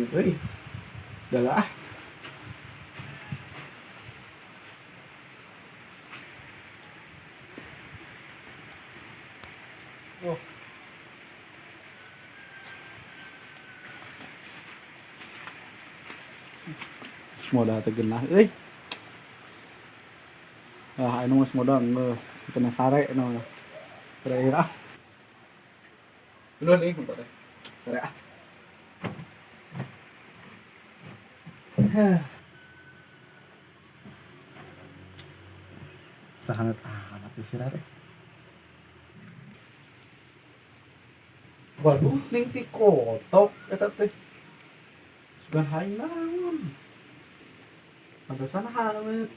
Aing euy. Udah lah ah. Oh. Modal teu geunah euy. Ah, anu geus modal geus kena sare nu. Terakhir ah. Duluan nih, bentar teh. Sare ah. Sahangat amat istirahat eh. Waduh, ning ti kotok eta teh. Sugan haing naon. Pantesan hangat.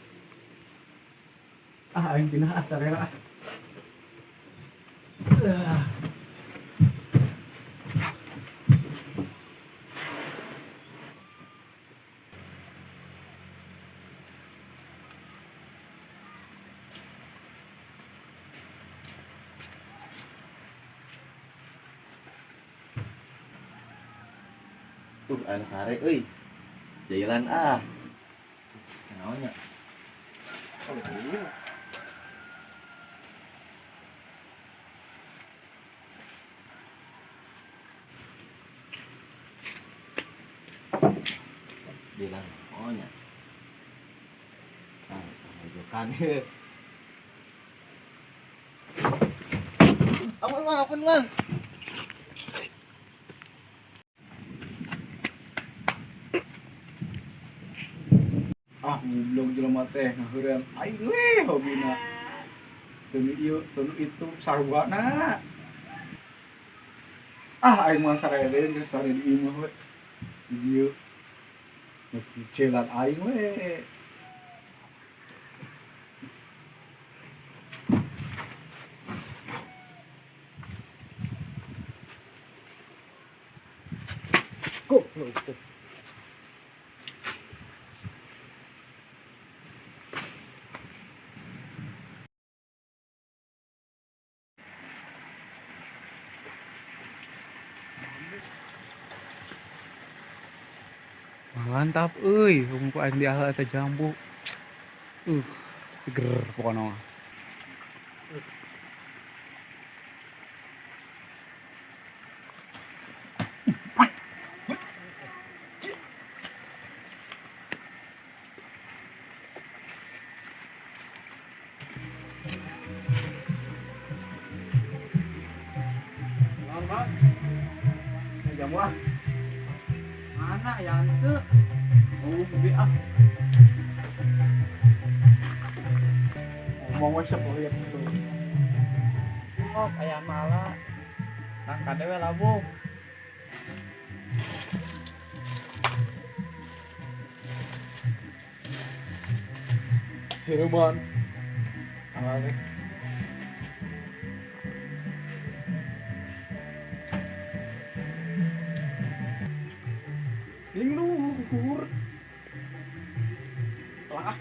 Ah, aing pindah ah sarela ah. Ah. Anu sare euy. Jailan ah. Naon nya? Jailan oh nya. Ah, mojokan. Ampun, Mang, ampun, Mang. Ah, goblok jelema teh ngaheureun aing we hobina. Teu ieu, teu itu sarwana. Ah, aing mah sareden geus sare di imah we. Di dieu. Ngecelan aing we. Goblok teh. Mantap euy, ku aing diala eta jambu. Seger pokona mah. Naon, Bang? Ini jamu ah. Mana yang itu? Oh, beli ah. Ngomong we sepoyek tuh. Oh, kayak malah. Nah, kade we labuh. Siruman. Awal teh. Ling luhur. Lah.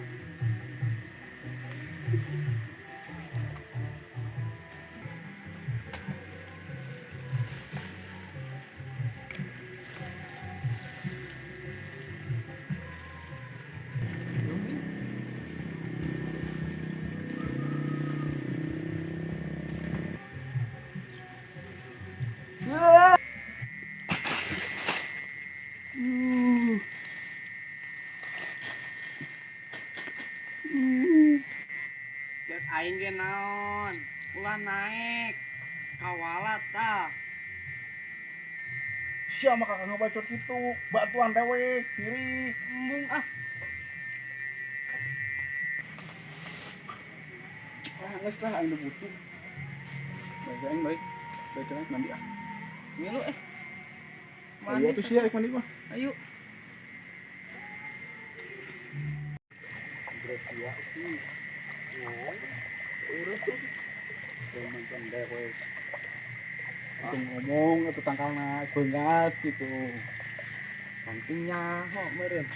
Cek aing ge naon? Ulah naik. Kawalat tah. Sia mah kakak ngebacot kitu, batuan dewek, kiri. Embung ah. Ah, geus lah aing butuh. Baik aing baik. Baik aing mandi ah. Ngilu eh. Ayo atuh sia aing mandi mah. Ayo. Gracia sih. Oh, urus tuh. Nonton dewek. Itu ngomong atau tangkalna beungas gitu. Penting nyaho meureun.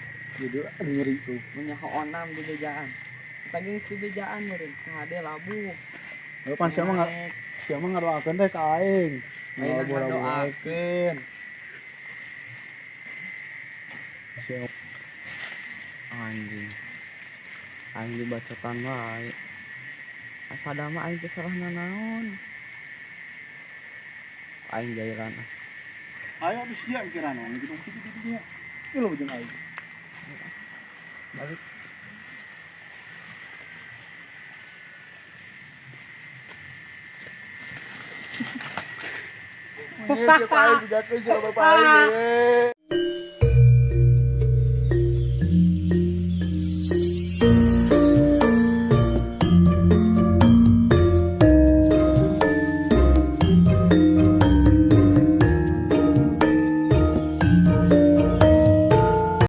Jadi ngeri tuh. Mun nyaho onam di bejaan. Kita geus di bejaan meureun. Kade labuh. Ayo pan sia mah sia mah ngadoakeun teh ka aing. Aing Ngadoakeun. Siapa? Anjing. Aing dibacotan wae. Padahal mah aing teh salah naon. Aing jailan ah. Ayo abis sia mikiran naon gitu gitu gitu nya. Ieu lo jeung aing. Balik. Monyet siapa aing dijakeun siapa bapak aing.